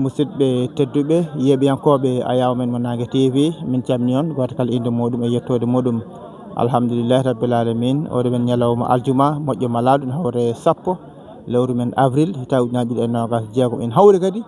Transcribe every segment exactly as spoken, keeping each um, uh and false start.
Musidɓe tedduɓe, yeeɓiyankooɓe Ayaawo men mo Naange T V, min calmini on, gooto kala innde muuɗum e yettoode muuɗum. Alhamdulillahi Rabbil Aalamiin, oɗo men ñalawma aljuma, moƴƴo malaaɗo, ene hawre sappo lewru men avril, hitaande ujunaaji ɗiɗi e noogaas e jeegom. En hawri kadi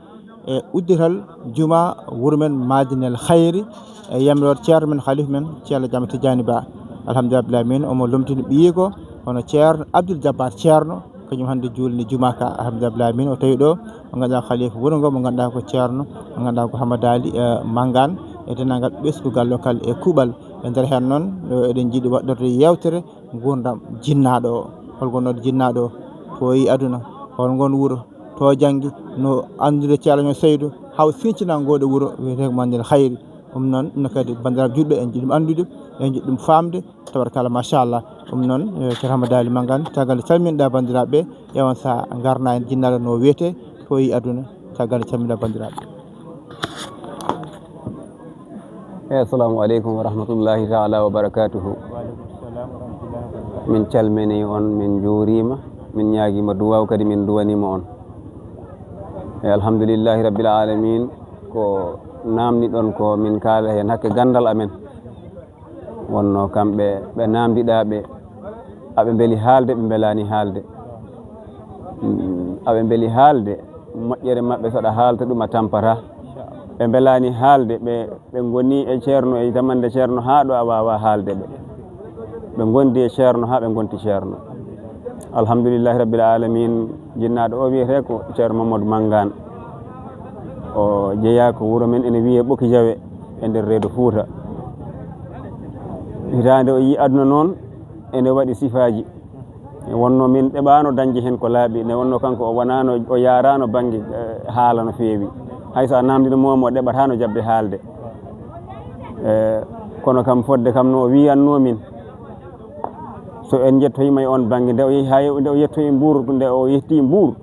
e uddital juma wuro men Madinel Khayri, e yamiroore ceerno men, khalifa men, ceerno Jaama Tijjaani Ba. Alhamdulillahi Rabbil Aalamiin, omo lomtini ɓiyiiko, hono ceerno Abdul Jabbar Ceerno, kañum hannde juulni juma ka. Alhamdulillahi Rabbil Aalamiin, o tawi ɗo, mo ngannduɗaa khalifa wuro ngo, mo ngannduɗaa ko ceerno, mo ngannduɗaa ko Hamadaali, eh, Manngaan, e denndaangal ɓesngu gallo kal e kuuɓal. E nder heen noon, eh, eɗen njiɗi waɗɗorde yeewtere nguurndam jinnaaɗo o. Hol ngon noon jinnaaɗo o? To o yi aduna, hol ngon wuro? To janngi, no anndude ceerno Seydou, haw sincina ngooɗo wuro wiyetee ko Madinel Khayri. Ɗum noon, ɗum kadi banndiraaɓe juulɓe, en njiɗi ɗum anndude, en njiɗi ɗum faamde, tabarkalla, machallah. Ɗum noon, eh, ceerno Hamadaali Manngaan, caggal nde calminɗaa banndiraaɓe ɓe, e on sahaa ngarna en jinnaaɗo no wiyetee, to o yi aduna, caggal nde calminɗaa banndiraaɓe. Eyi, assalamu aleykum wa rahmatullahi taala wa barakatuhu. Min calmini on, min njuuriima, min ñaagiima duwaaw kadi min duwaniima on. E alhamdulillahi rabbil aalamiin, ko naamniɗon ko min kaala heen hakke ganndal amen. Wonno kamɓe ɓe naamndiɗaa ɓe, aɓe mbeli haalde, ɓe mbelaani haalde. Mm, aɓe mbeli haalde, moƴƴere maɓɓe so ɗa haalta ɗum a tampataa. Ɓe mbelaani haalde, ɓe, ɓe ngoni e ceerno, e tamannde ceerno haa ɗo a waawaa haalde ɓe. Ɓe ngondi e ceerno haa ɓe ngonti ceerno. Alhamdulillahi Rabbil Aalamiin, jinnaaɗo o wiyetee ko ceerno Mamadou Manngaan. O jeyaa ko wuro men ene wiyee Ɓoki Jawe e nder reedu Fuuta. Hitaande o yii aduna noon ene waɗi sifaaji. Wonno min ɗeɓaano dañde heen ko laaɓi, nde wonno kanko o wanaano, o yaaraano bannge, eh, haala no feewi. Hay so a naamndiima mo, o ɗeɓataano jaɓde haalde. Eh, kono kam fodde kam no o wiyatnoo min, so en njettoyiima e oon bannge, nde o yehi haa, nde o yettoyi Mbuur, nde o yettii Mbuur,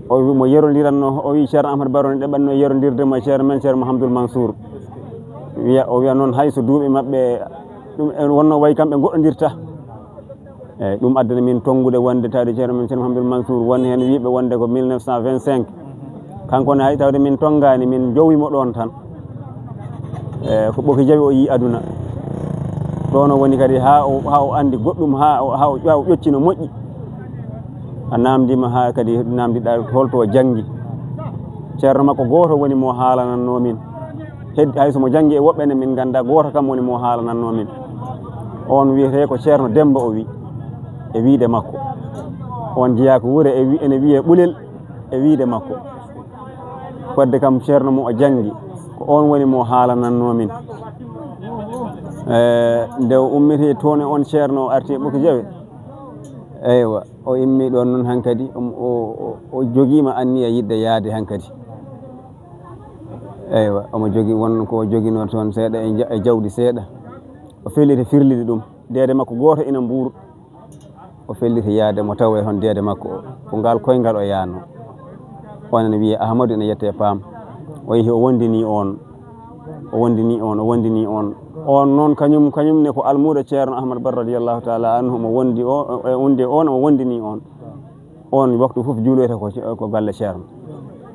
o wi mo yerondiranno, o wi Ceerno Ahmad Baro ne ɗeɓatno yerondirde mo e ceerno men, Ceerno Mouhamadoul Mansour. Wiya, o wiya noon hay so duuɓi maɓɓe, ɗum en wonno wayi kamɓe ngoɗɗondirta. Eeyi, ɗum addani min tonngude wonde tawde ceerno men Ceerno Mouhamadoul Mansour won heen wiiɓe wonde ko mille neuf cent vingt-cinq. Kanko ne hay tawde min tonngaani, min njowi mo ɗoon tan. E, ko Ɓoki Jawe o yii aduna. Ɗoon o woni kadi haa o, haa o anndi goɗɗum, haa o, haa o ƴaw-, ƴocci no moƴƴi. A naamndiima haa kadi naamndiɗaa hol to o janngi. Ceerno makko gooto woni mo haalanannoo min. Heddi hay so mo janngi e woɓɓe ne min nganndaa, gooto kam woni mo haalanannoo min. Oon wiyetee ko Ceerno Demmba o wi, e wiyde makko. Oon jeyaa ko wuro e wi-, ene wiyee Ɓulel e wiyde makko. Fodde kam ceerno mo o janngi, ko oon woni mo haalanannoo min. E, nde o ummitee toon e oon ceerno o arti e Ɓoki Jawe. Eywa, o immii ɗoon noon hankadi, o, o, o, o jogiima anniya yiɗde yahde hankadi. Eywa, omo jogii won ko o joginoo toon seeɗa e ja-, e jawdi seeɗa. O felliti firliti ɗum. Deede makko gooto ina Mbuur. O felliti yahde mo tawoya toon deede makko o. Ko ngaal koyngal o yahnoo. Oon ene wiyee Ahmadu, ene yettee Paam. O yehi o wondinii oon. O wondinii oon, o wondinii oon. Oon noon kañum, kañum ne ko almuudo Ceerno Ahmad Baro radiyallahu taala anhu, omo wondi o, e wonde oon, omo wondinii oon. Oon waktu fof juuloyta ko, ko galle Ceerno.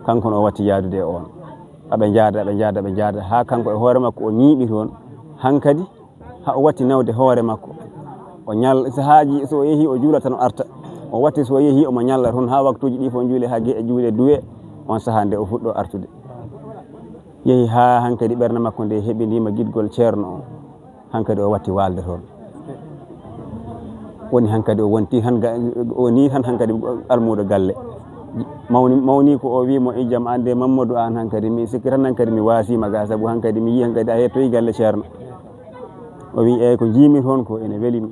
Kanko ne o watti yahdude e oon. Aɓe njaada, aɓe njaada, aɓe njaada. Haa kanko e hoore makko o ñiiɓi toon. Hankadi, haa o watti nawde hoore makko. O ñal-, sahaaji so o yehii o juula tan o arta. O watti so o yehii omo ñalla toon haa waktuuji ɗii fof juulee haa geɗe juulee duwee. Oon sahaa nde o fuɗɗoo artude. Yehi haa hankadi ɓernde makko nde heɓindiima giɗgol Ceerno o. Hankadi o watti waalde toon. Woni hankadi o wonti tan ga-, o nii tan hankadi almuudo galle. Mawni, mawni ko o wii mo, "Ijam an de Mammadu an hankadi, mi sikki tan hankadi mi waasiima ga, sabu hankadi mi yii hankadi a hettoyi galle Ceerno." O wii, "Eey, ko njiimi toon ko ene weli mi."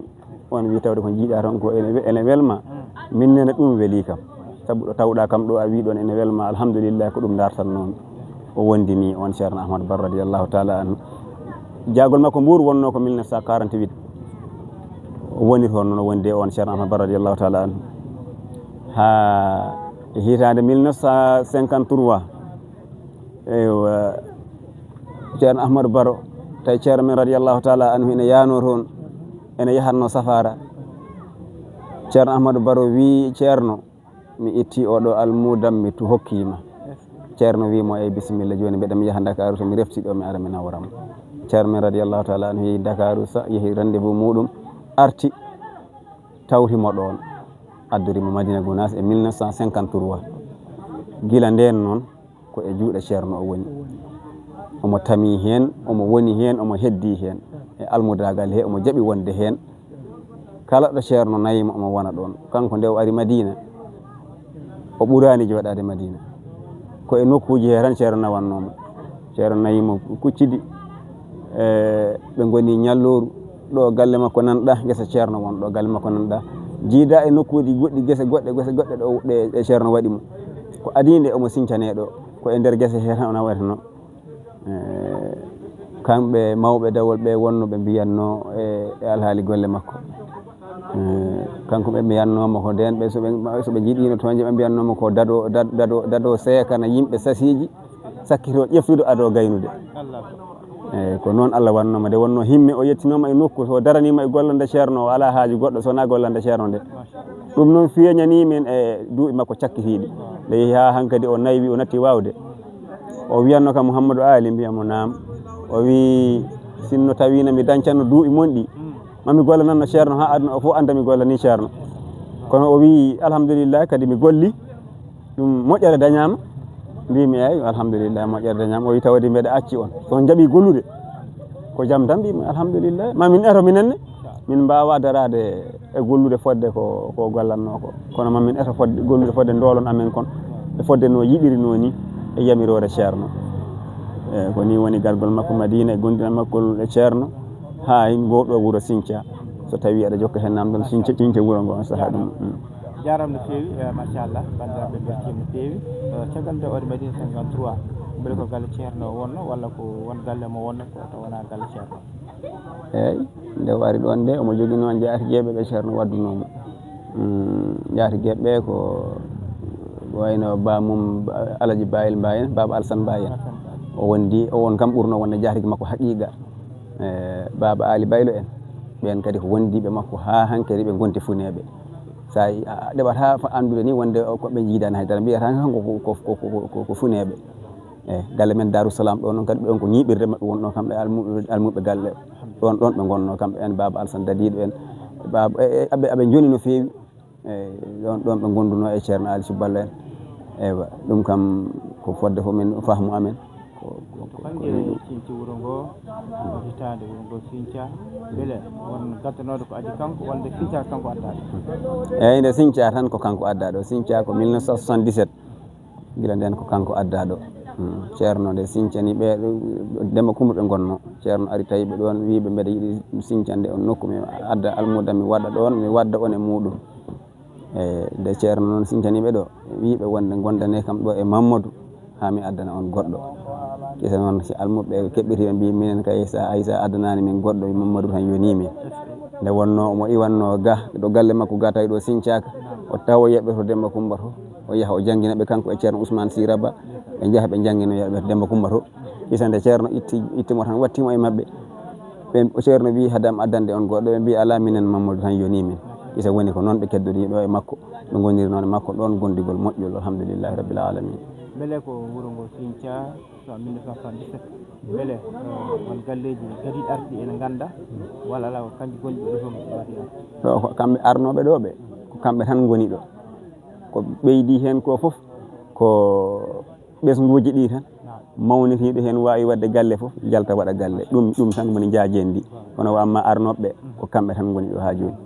Oon wii, "Tawde ko njiiɗaa toon ko ene we-, ene welma?" Min nene ɗum weli kam. Sabu ɗo tawɗaa kam ɗo a wii ɗoon ene welma, alhamdulillah, ko ɗum ndartatnoo mi. O wondini oon Ceerno Ahmad Baro radiyallahu taala anhu. Jaagol makko Mbuur wonnoo ko mille neuf cent quarante-huit. O woni toon noon, o wondi e oon Ceerno Ahmad Baro radiyallahu taala anhu. Haa e hitaande mille neuf cent cinquante-trois, eywa, Ceerno Ahmadu Baro, tawi Ceerno men radiyallahu taala anhu ene yahnoo toon, ene yahatnoo safaara. Ceerno Ahmadu Baro wii Ceerno, "Mi ittii oo ɗoo almuudam, mi tu-, hokkii ma." Ceerno wi mo, "Ey, bisimilla, jooni mbeɗa mi yaha Ndakaaru, so mi refti ɗo, mi ara mi nawora mo." Ceerno men radiyallahu taala anhu yehi Ndakaaru, sa-, yehi rendez-vous muɗum, arti, tawti mo ɗoon. Addori mo Madina Gunaas e mille neuf cent cinquante-trois. Gila ndeen noon, ko e juuɗe Ceerno o woni. Omo tamii heen, omo woni heen, omo heddii heen. E almudaagal he, omo jaɓi wonde heen. Kala ɗo Ceerno nayi mo, omo wona ɗoon. Kanko nde o ari Madina, o ɓuraani jooɗaade Madina. Ko e nokkuuji he tan Ceerno nawannoo mo. Ceerno nayi mo Kuccidi, e ɓe ngoni ñallooru. Ɗo galle makko nanɗa, ngesa Ceerno won, ɗo galle makko nanɗa. Jiida e nokkuuji goɗɗi, gese goɗɗe, gese goɗɗe ɗo ɗe, ɗe Ceerno waɗi mo. Ko adii nde omo siñcanee ɗo, ko e nder gese he tan o naweteno. E, kamɓe mawɓe dawol ɓe wonno ɓe mbiyatno e, e alhaali golle makko. E, kanko ɓe mbiyatno mo ko ndeen, ɓe so ɓe, so ɓe njiɗiino toñde, ɓe mbiyatno mo ko dado, dad-, dado, dado seekana yimɓe sasiiji, sakkito ƴeftude ado gaynude. E, ko noon Allah wannoo mo. Nde wonnoo himme o yettinooma e nokku, so daraniima e gollande Ceerno, o alaa haaju goɗɗo so wonaa gollande Ceerno nde. Ɗum noon feeñanii min e duuɓi makko cakkitiiɗi. Nde yehi haa hankadi o naywi, o natti waawde. O wiyatno kam Mouhamadou Ali, mbiya mo naam. O wii, "Sinno tawiino mi dañcanno duuɓi mon ɗi, ma mi gollananno Ceerno haa aduna o fof annda mi gollanii Ceerno." Kono o wii, "Alhamdulillahi, kadi mi golli, ɗum moƴƴere dañaama." Mbiimi, "Eey, alhamdulillahi, moƴƴere dañaama." O wii, "Tawde mbeɗa acci on. So on njaɓii gollude, ko jam tan." Mbiimi, "Alhamdulillahi, ma min eto minen ne, min mbaawaa daraade e gollude fodde ko, ko gollannoo ko. Kono ma min eto fodde, gollude fodde ndoolon amen kon, e fodde no yiɗirinoo ni, e yamiroore Ceerno." E ko nii woni gargol makko Madiina, e gondina makko e Ceerno, haa e ngoo ɗoo wuro Sinca. So tawii aɗa jokka heen naamndal, Sinca, Sinca wuro ngoo, on sahaa ɗum. Mm. Jaaraama no feewi, eh, machallah, banndiraaɓe mbeltiima no feewi. Eh, caggal nde o ari Madiina cinquante-trois, mbele ko galle Ceerno o wonno, walla ko won galle mo wonno, ko taw wonaa galle Ceerno? Eey, nde o ari ɗoon nde, omo joginoo njaatigeeɓe ɓe Ceerno waddunoo mo. Mm, njaatigeeɓe ɓe ko wayno ba mum, ba-, Alaji Bayel Mbayen, Baaba Alsan Mbayen. O wondi, o won kam ɓurnoo wonde njaatige makko haqiiqa. E, Baaba Ali Baylo en, ɓeen kadi ko wondiiɓe makko haa hankadi ɓe ngonti funeeɓe. So a, a ɗeɓata fa anndude ni wonde o, ko ɓe njiidaani hay dara, mbiyata kanko ko, ko, ko, ko, ko, ko funeeɓe. E, galle men Daaru Salaam ɗo noon kadi, ɓe on ko ñiiɓirde maɓɓe wonno kamɓe almuɓe, almuɓe galle. Ɗoon, ɗoon ɓe ngonno kamɓe en, Baaba Alsan Dadiiɗo en. Baaba, e, e, aɓe, aɓe njoni no feewi. E, ɗoon, ɗoon ɓe ngondunoo e Ceerno Ali Subballo en. Eywa, ɗum kam ko fodde fof min fahmu amen. Ko, ko, To ko, ko bannge nii ɗum. Sinci wuro ngo, ko hitaande wuro ngo Sinca, mbele won gaddanooɗo ko addi kanko, walla nde Sinca kanko addaa ɗo? Eey, nde Sinca tan ko kanko addaa ɗo. Sinca ko mille neuf cent soixante-dix-sept. Gila ndeen ko kanko addaa ɗo. Hmm. Ceerno nde sincani ɓe, Demba Kumba ɓe ngonno. Ceerno ari tawi ɓe ɗoon, wii ɓe, "Mbeɗa yiɗi sincande on nokku, mi adda almuuda, mi waɗa ɗoon, mi wadda on e muuɗum." E, nde Ceerno noon sincani ɓe ɗo, wii ɓe wonde, "Ngondane kam ɗo e Mammadu, haa mi addana on goɗɗo." Kisa noon, si almuɓɓe keɓɓiti ɓe mbii, "Minen kay, sa, hay sa addanaani min goɗɗo, Mammadu tan yonii min." Nde wonnoo omo iwannoo ga, ɗo galle makko ga, tawi ɗo sincaaka, o tawoya ɓe to Demba Kumba to, o yaha o janngina ɓe kanko e Ceerno Ousmane Sy Raba, ɓe njaha ɓe jannginoya ɓe to Demba Kumba to. Kisa nde Ceerno itti, itti mo tan, watti mo e maɓɓe. Ɓe, Ceerno wii, "Haɗam addande on goɗɗo?" Ɓe mbii, "Alaa, minen Mammadu tan yonii min." Kisa woni ko noon ɓe keddori ɗo e makko, ɓe ngoniri noon e makko ɗoon gondigol moƴƴol, alhamdulillahi rabbil alamin. Mbele ko wuro ngo Sinca, so mille neuf cent soixante-dix-sept, mbele, eh, won galleeji gadiiɗi artuɗi ene ngannda, walla alaa, ko kanji gonɗi ɗo fof ɓe waɗi arde? Ɗo ko kamɓe arnooɓe ɗo ɓe, ko kamɓe tan ngoni ɗo. Ko ɓeydi heen ko fof, ko ɓesnguuji ɗi tan, mawnitiiɗo heen waawi waɗde galle fof, jalta waɗa galle. Ɗum, ɗum tan woni njaajeendi. Kono wa amma arnooɓe ɓe, ko kamɓe tan ngoni ɗo haa jooni.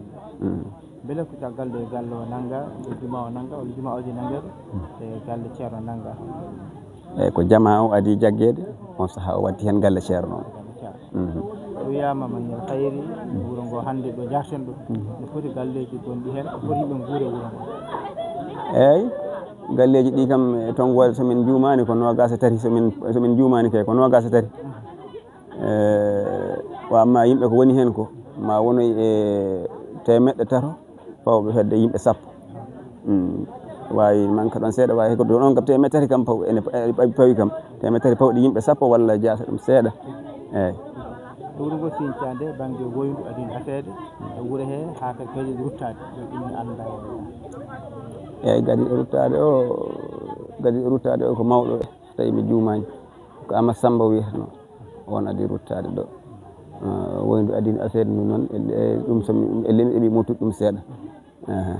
Mm. Mbele ko caggal nde galle o nannga, nde juma o nannga, walla juma o nannga, e galle Ceerno nannga? Eey, ko jama o adii jaggeede, on sahaa o waddi heen galle Ceerno o. Mhm. O wiyaama man nel hayri, wuro ngo hannde ɗo njaarten ɗo, no foti galleeji gonɗi heen, no foti yimɓe nguure wuro ngo? Eey, galleeji ɗi kam, e tonngooje, so min njuumaani ko noogaas e tati, so min, so min njuumaani kay ko noogaas e tati. E, wa amma yimɓe ko woni heen ko, ma wonoy e teemeɗɗe tato, fawɓe hedde yimɓe sappo. Mm. Waawi manka ɗoon seeɗa, waawi ko ɗoon kam teemeɗɗe tati kam paw-, ene pa-, e pawi kam. Teemeɗɗe tati pawɗi yimɓe sappo walla jaasa ɗum seeɗa. Eey. Wuro ngo sincande bannge woyndu adii haseede, e wuro he haa ka gadi ruttaade, ɗum ina annda. Eey, gadi ruttaade o, gadi ruttaade o ko mawɗo. Tawi mi juumaani, ko Ama Samba wiyatnoo, oon adii ruttaade ɗo. Eh, woni ɗo adii affaire ndu noon, e, e ɗum so mi, e lemi eɓi mottude ɗum seeɗa. Aha.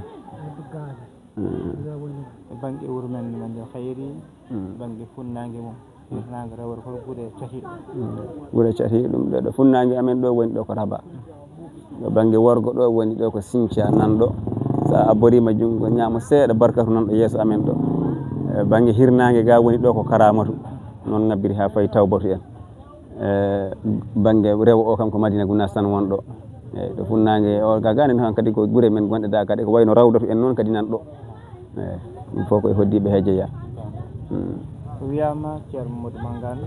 Mm. E bannge wuro men, men nde Khayri, bannge funnaange mum, hirnaange rewere ko gure cati. Gure cati ɗum ɗo, ɗo funnaange amen ɗo woni ɗo ko Raba. Ɗo bannge worgo ɗo woni ɗo ko Sinca nan ɗo. So a abboriima junngo ñaamo seeɗa, Barkatu nan ɗo yeeso amen ɗo. E bannge hirnaange ga woni ɗo ko Karamatu. Noon ngabbiri haa fayi Tawbatu en. E bannge rewo o kam ko Madina Gunaas tan won ɗo. Eyi, ɗo funnaange o ga gane noon kadi ko gure men gonɗe da kadi ko wayno Rawdatu en noon kadi nan ɗo. Eyi, ɗum fof ko e hoddiiɓe he jeyaa. Mm. Ko wiyaama Ceerno Mamadou Mangane,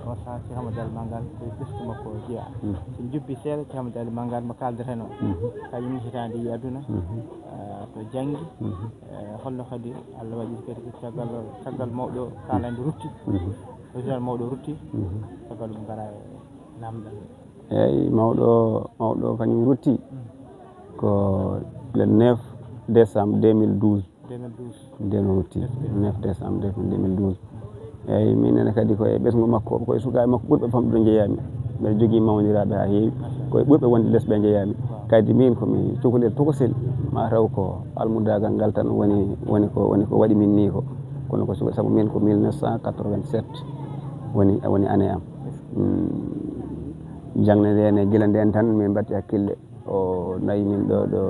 o sah Cheikh Amadou Al Mangane, ko e ɓesngu makko o jeyaa. Mm. So en jubbi seeɗa, Cheikh Amadou Al Mangane mo kaaldeten o, mhm, kañum hitaande yi aduna, mhm, eh, to janngi, mhm, eh, holno kadi Allah waɗi kadi ko caggal, caggal mawɗo kaalande rutti, mhm, président mawɗo rutti, mhm, caggal ɗum ngara e namdal. Eyi, mawɗo, mawɗo kañum rutti ko le neuf décembre deux mille douze. deux mille douze. Nden o rutti neuf décembre deux mille douze. Eyi, min nene kadi ko e ɓesngu makko, ko e sukaaɓe makko ɓurɓe famɗude njeyaami. Mbeɗa jogii mawniraaɓe haa heewi, ko e ɓurɓe wonde les ɓe njeyaami. Kadi min ko mi cukalel tokosel, ma taw ko almudaagal ngal tan woni, woni ko, woni ko waɗi min nii ko. Kono ko suka, sabu min ko mille neuf cent quatre-vingt-sept woni, woni année am. Mm, jaŋde nde ne, gila ndeen tan min mbaɗti hakkille. O nawi min ɗo, ɗo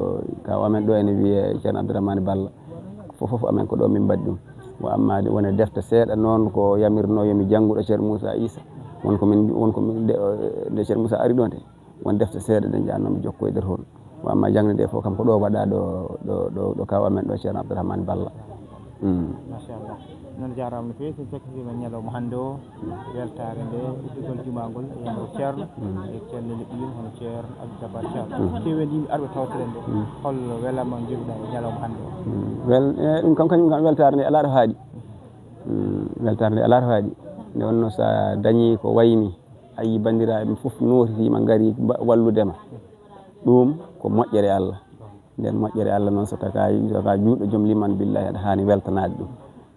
kaaw amen ɗo ene wiyee Ceerno Abdourahmane Balla. Fof, fof amen ko ɗo min mbaɗi ɗum. Wa amma wona defte seeɗa noon ko yamirnoo yo mi janngu ɗo Ceerno Moussa Issa. Won ko min, won ko min, nde, nde Ceerno Moussa ari ɗo nde, won defte seeɗa ɗe njaannoo mi jokkoyde toon. Wa amma jaŋde nde fof kam ko ɗo waɗaa ɗo, ɗo, ɗo, ɗo kaaw amen ɗo Ceerno Abdourahmane Balla. Mm. Machallah. Noon jaaraama no feewi, so cakkitiima ñalawma hannde o, weltaare nde, uddugol jumaa ngol, e yamro Ceerno, e Ceerno leɗɗi yum, hono Ceerno Abdou Jabbar Thiam. Keewel yimɓe arɓe tawtoren nde, holno welamma njogiɗaa e ñalawma hannde o? Mm. Wel, e, ɗum kam, kañum kam weltaare nde alaa ɗo haaɗi. Mm, weltaare nde alaa ɗo haaɗi. Nde wonnoo so a dañii ko wayni, a yii banndiraaɓe fof nootitiima, ngarii ba-, wallude ma. Ɗum ko moƴƴere Allah. Nden moƴƴere Allah noon, so takaa, so takaa juuɗo joom liman, billahi aɗa haani weltanaade ɗum.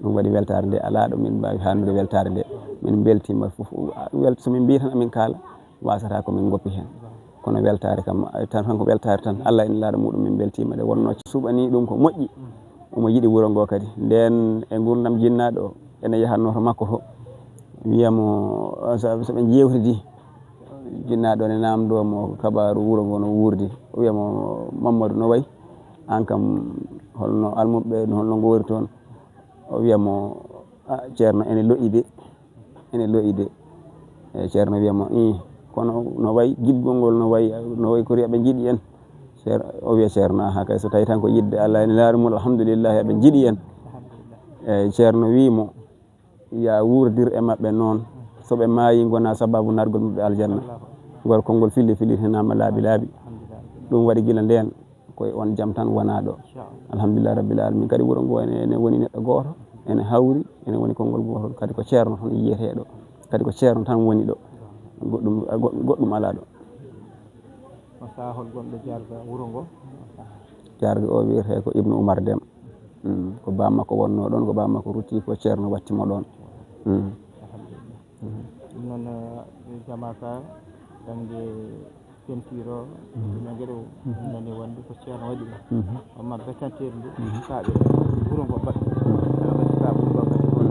Ɗum waɗi weltaare nde alaa ɗo min mbaawi haalnude weltaare nde. Min mbeltiima fof. Wel-, so min mbii tan amin kaala, waasataa ko min ngoppi heen. Kono weltaare kam, ay, tan, tan ko weltaare tan. Allah e Nelaaɗo muuɗum min mbeltiima. Nde wonnoo suɓanii ɗum ko moƴƴi. Omo yiɗi wuro ngoo kadi. Nden e nguurndam jinnaaɗo o, ene yahatnoo to makko to. Wiya mo, so, so ɓe njeewtidii, jinnaaɗo ne naamndoo mo kabaaru wuro ngoo no wuurdi. O wiya mo, Mammadu, no wayi? Aan kam, holno almuɓɓe, holno ngoori toon? O wiya mo, a, Ceerno, ene lo'i de. Ene lo'i de. E, Ceerno wiya mo, ii, kono no wayi giɗgol ngol, no wayi, no wayi ko aɓe njiɗi en. Ceer-, o wiya Ceerno, aha, kay so tawi tan ko yiɗde Allah e Nelaaɗo mum, alhamdulillahi, aɓe njiɗi en. E, Ceerno wii mo, ya wuurdir e maɓɓe noon. So ɓe maayi, ngona sababu naatgol maɓɓe aljanna. Ngol konngol fillii fillii hinaama laabi laabi. Ɗum waɗi gila ndeen, ko e oon jam tan wonaa ɗo. Alhamdulillahi rabbil alamin. Kadi wuro ngo ene, ene woni neɗɗo gooto, ene hawri, ene woni konngol gootol. Kadi ko Ceerno tan yiyeteeɗo. Kadi ko Ceerno tan woni ɗo. Goɗɗum, goɗ-, goɗɗum alaa ɗo. On sahaa hol gonɗo jaarga wuro ngo? Jaarga o wiyetee ko Ibnu Umar Dem. Mm. Ko baam makko wonnoo ɗoon, ko baam makko rutti, ko Ceerno watti mo ɗoon. Mm. Alhamdulillah. Ɗum noon, eh, jamaa ka bannge peinture o, ɗum e geɗe o, ɗum nani wonde ko Ceerno waɗi ɗum. Mhm. Amma bettanteeri ndu, mhm, saaɓe wuro ngo mbaɗi. Mhm. Amma si ka wuro ngo kadi won,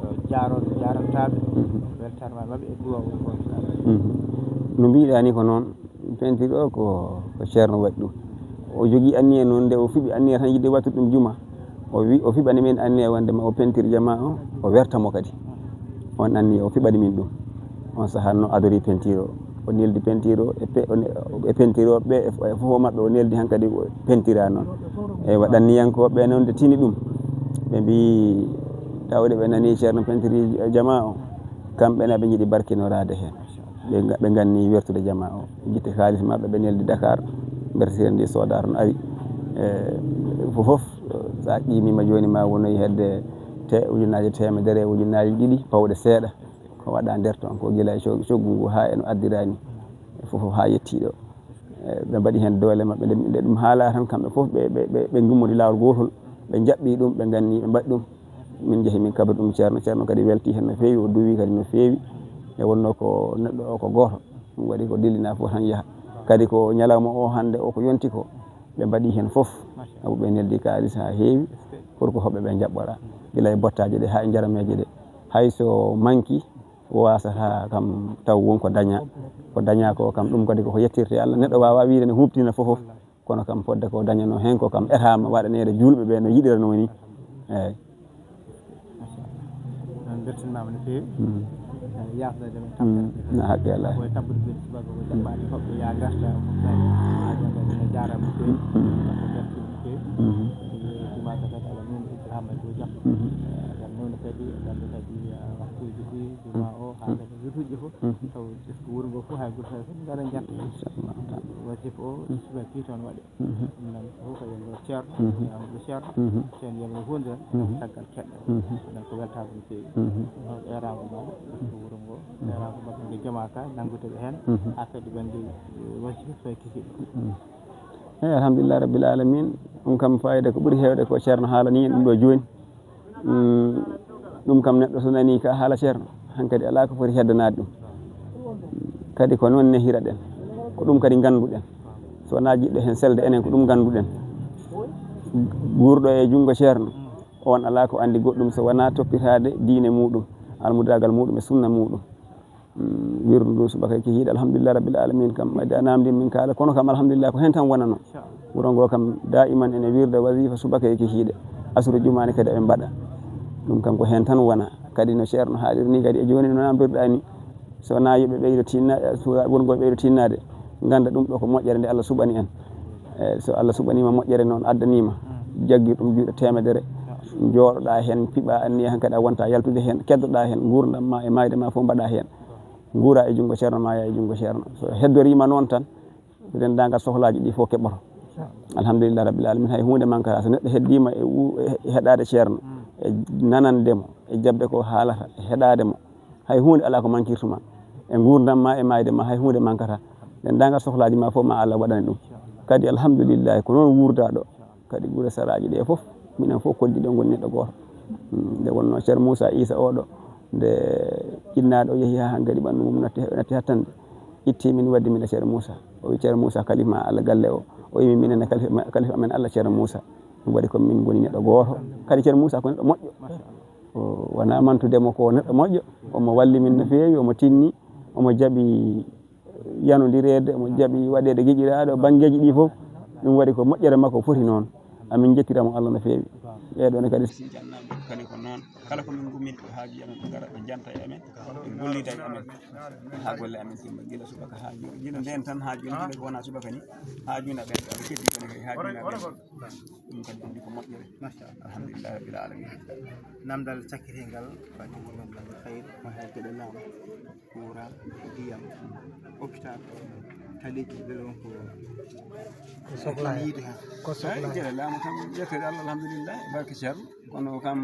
eh, jaaron-, jaarantaaɓe, mhm, weltaare maɓɓe e duwaawu wuro ngo. Mhm. No mbiɗaa ni ko noon, peinture o ko, ko Ceerno waɗi ɗum. O jogii anniya noon, nde o fiɓi anniya tan yiɗde wattude ɗum juma. O wi, o fiɓani min anniya wonde ma o peinture jamaa o, o werta mo kadi. On anniya o fiɓani min ɗum. On sahaa no adori peinture o. O neldi peinture o e pe-, o ne-, e peinture o ɓe, e fof maɓɓe o neldi hankadi o peinture a noon. E waɗanniyankooɓe noon nde tini ɗum. Ɓe mbi tawde ɓe nani Ceerno peinture jamaa o, kamɓe ne ɓe njiɗi barkinoraade heen. Ɓe nga-, ɓe nganni wertude jamaa o. Ɓe njitti kaalis maɓɓe, ɓe neldi Dakar, mbertira ndi soodar no ari. E, fof fof, so a qiimiima jooni ma wonoyi hedde te-, ujunaaje teemedere, ujunaaje ɗiɗi, pawɗe seeɗa. Ko waɗa nder toon, ko gila e cog-, coggu ngu haa e no addirani. E fof fof haa yetti ɗo. E, ɓe mbaɗi heen doole maɓɓe, nde, nde ɗum haalaa tan, kamɓe fof ɓe, ɓe, ɓe, ɓe ngummori laawol gootol, ɓe njaɓɓi ɗum, ɓe nganni, ɓe mbaɗi ɗum. Min njehi min kabri ɗum Ceerno, Ceerno kadi welti heen no feewi, o duwi kadi no feewi. Nde wonnoo ko neɗɗo o ko gooto, ɗum waɗi ko dillina fof tan yaha. Kadi ko ñalawma o hannde o ko yonti ko, ɓe mbaɗi heen fof. Sabu ɓe neldi kaalis haa heewi pour que hoɓɓe ɓe njaɓɓora, gila e bottaaji ɗe haa e njarameeji ɗe. Hay so manki, waasata kam taw won ko daña. Ko daña ko kam, ɗum kadi koko yettirte Allah. Neɗɗo waawaa wiyde ne huuɓtina fof fof, kono kam fodde ko dañanoo heen ko kam etaama waɗaneede juulɓe ɓe no yiɗiranoo ni. Eeyi. Machallah. On mbeltanimaama no feewi. Yaafnoyde men Mm. Na haqqe Allah. Koye tabbude ɓe subaka ko jaɓɓaade fof ɓe yaa ngarta fof ɓe haa gonga ina jaaraama no feewi. Ko mbeltaniima no feewi. Jumaaka kadi ala nuna Ibrahima e dow jam. Ngam nuna kadi ngam kadi waktuuji ɗi juma o haa kadi jutuuji fof taw ɓesngu wuro ngo fof hay gooto hay fof ngara njatta. Wasifa o subaka ki toon waɗe. Ɗum noon fof ko yollo ceerno, yollo ceerno, ceerno yollo huunde tan caggal keɗɗo. Ɗum ko weltaade no feewi. Ɗum ko eeraango maɗa, ko wuro ngo, eeraango maɗa nde jamaaka, nanngude ɓe heen, haa kadi ɓen nde wasi soy kikiɗo. Eyi, alhamdulillah rabbil alamin. Ɗum kam fayida ko ɓuri heewde ko ceerno haalani en ɗum ɗo jooni. Ɗum kam neɗɗo so nanii ka haala ceerno, hankadi alaa ko foti heddanaade ɗum. Kadi ko noon nehiraɗen, ko ɗum kadi ngannduɗen. So wonaa jiɗɗo heen selde, enen ko ɗum ngannduɗen. Guurɗo e junngo ceerno, oon alaa ko anndi goɗɗum so wonaa toppitaade diine muuɗum, almudaagal muuɗum e sunna muuɗum. Wirdu ndu subaka e kihiiɗe, alhamdulillah rabbil alamin. Kam ɓayde a namdin min kaala, kono kam alhamdulillah ko heen tan wonano. Wuro ngo kam daiman ene wirda wasifa subaka e kihiiɗe, asru jumaani kadi aɓe mbaɗa. Ɗum kam ko heen tan wona. Kadi no ceerno haaliri ni kadi e jooni no namdirɗa ni, so wonaa yo ɓe ɓeydo tinna, wuro ngo ɓeydo tinnaade, ngannda ɗum ɗo ko moƴƴere nde Allah suɓani en. Eyi, so Allah suɓaniima moƴƴere noon, addaniima, jaggir ɗum juuɗe teemedere, njooɗoɗaa heen, piɓaa anniya, hankadi a wonta yaltude heen, keddoɗaa heen, nguurndam ma e maayde ma fof mbaɗaa heen. Nguura e junngo ceerno, maaya e junngo ceerno. So heddoriima noon tan, denndaangal sohlaaji ɗi fof keɓoto. Alhamdulillah rabbil alamin, hay huunde mankata. So neɗɗo heddiima e u-, e heɗaade ceerno, e nanande mo, e jaɓde ko haalata, e heɗaade mo, hay huunde alaa ko mankirtuma. E nguurndam ma, e maayde ma, hay huunde mankata. Denndaangal sohlaaji ma fof ma Allah waɗane ɗum. Kadi alhamdulillah, ko noon wuurdaɗo. Kadi gure saraaji ɗe fof, minen fof kolliɗo ngoni neɗɗo gooto. Mm, nde wonnoo Ceerno Muusa Iisa oɗo, nde jinnaaɗo o yehi haa hankadi ɓanndu mum natti, natti hattande, itti min waddi min e Ceerno Muusa. O wi Ceerno Muusa, kalifa ma Allah galle o. O wi minen e kalifa, kalifa amen Allah Ceerno Muusa. Ɗum waɗi ko min ngoni neɗɗo gooto. Kadi Ceerno Muusa ko neɗɗo moƴƴo. O wonaa mantude mo ko neɗɗo moƴƴo. Omo walli min no feewi, omo tinni, omo jaɓi yanondireede, omo jaɓi waɗeede giƴiraaɗo, banngeeji ɗi fof. Ɗum waɗi ko moƴƴere makko foti noon. Amin njettira mo Allah no feewi. Ɓee ɗoo ne kadi. Kadi ko noon. Kala ko min ngummin ko haajuji amen, ɓe ngara, ɓe njanta e amen, ɓe gollida e amen. Haa golle amen timma, gila subaka haa jooni. Gila ndeen tan haa jooni, gila ko wonaa subaka ni, haa jooni aɓe, aɓe keddi kono kadi haa jooni aɓe. Ɗum kadi anndi ko moƴƴere. Machallah. Alhamdulillah rabbil alamin. Namdal cakkitiingal, fati ko men ngal khayr, ko hay geɗe laamu, courant, ndiyam, hôpital, taliiji, ɗe ɗon ko Ko sohla heen. Ko sohla heen. Geɗe laamu kam, yettere Allah, alhamdulillah, barke Ceerno. Kono kam,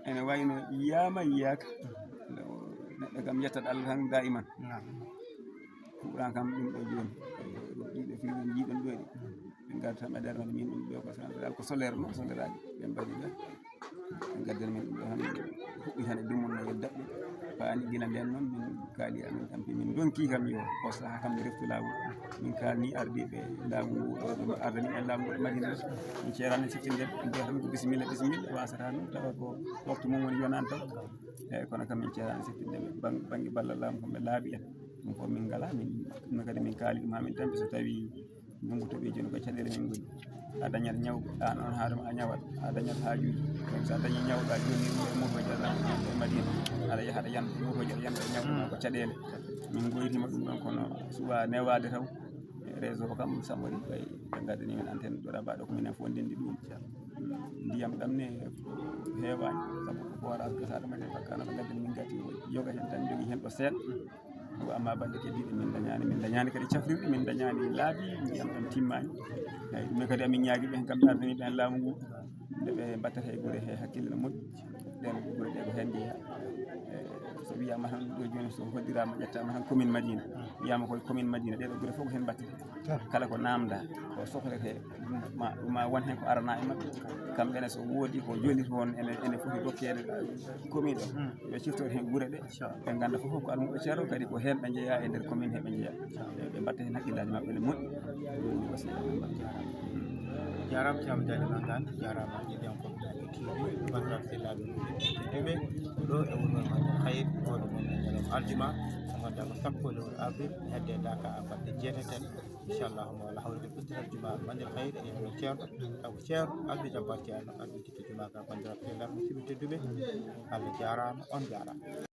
ene wayno yiyaama, yiyaaka. Neɗɗo kam yettat Allah tan daiman. Naam. Courant kam ɗum ɗo jooni. Ɗiɗo fii ɗum jiiɗon ɗo ɗi. Ɓe ngarta ɓe nder min ɗum ɗo ko central, ko solaire noon, solaire aji. Ɓe mbaɗi ɓe. Ɓe ngaddani min ɗum ɗo tan. Huɓɓi tan e dumunna yo daɓɓi. Paani gila nden noon min kaali amin tampi min donki kam yo o saha kam reftu laamu. Min kalni ardiiɓe laamu ngu ɗo ɓe ardani en laamu ngu Madina. Min ceerani siftinde ɓe mbiya tan ko bisimilla, bisimilla, wasata noon tawa ko waktu mum woni yonani taw. Eyyi, kono kam min ceerani siftinde ɓe bang-, bangge ballal laamu kam ɓe laabi en. Ɗum fof min ngala, min, ɗum kadi min kaali ɗum haa min tampi so tawi ndunngu toɓi jooni ko caɗeele min ngoni. A dañat ñaw, an on haadama a ñawat, a dañat haajuuji. Donc so a dañi ñawɗo a jonni ɗum e motoji a dañat e Madina, aɗa yaha aɗa yanta motoji aɗa yanta e ñaw ɗum ko caɗeele. Min goytima ɗum ɗon kono suɓa newaade taw. Réseau kam samori ɓay ɓe ngaddani min antenne ɗo rabaɗo ko minen fof ndendi ɗum. Ndiyam ɗam ne heewani sabu ko forage gasaɗo men e fakkano ɓe ngaddani min gati yoga hen tan jogi hen ɗo seeɗa. Ko amma bande keddiɗe min dañani, min dañani kadi cafrirɗe, min dañani laabi, ndiyam ɗam timmani. Eyyi, ɗum kadi amin ñaagi ɓe hen kamɓe ardani ɓen laamu ngu, nde ɓe mbattata e gure he hakkille no moƴƴi. Ɗen gure ɗe ko hen jeeya. E, so Wiyama tan ɗo joni so hoddiraama ƴettaama tan commune Madina, wiyama koye commune Madina ɗeɗo gure fof ko heen mbattete. Kala ko namda ko sohlete ma, ma won heen ko arana e maɓɓe. Kamɓe ne so woodi ko joli toon ene ene foti rokkeede commune o, ɓe ciftori heen gure ɗe. Ɓe ngannda fof ko almuɓe ceerno kadi ko heen ɓe njeeya e nder commune he ɓe njeeya. Ɓe mbatta heen haqqillaaji maɓɓe ne moƴƴi. Ɗum woni wasiya. Jaaraama Thiam Diallo Mangane, jaaraama jiɗiyankooɓe Naɓe T V, banndiraaɓe sehilaaɓe musidɓe tedduɓe, ɗo e wuro Mamadou Khayr, oɗo gonɗo ñalawma aljuma, ko ngonda ko sappo lewru avril, hedde daka balɗe jeetati en. Inchallah, mo Allah hawri ko fittiral juma, Mamadou Khayr, e mo ceerno, taw ko ceerno, Abdou Jabbar Ceerno, arɗo jikki juma ka, banndiraaɓe sehilaaɓe musidɓe tedduɓe, Allah jaaraama, on jaaraama.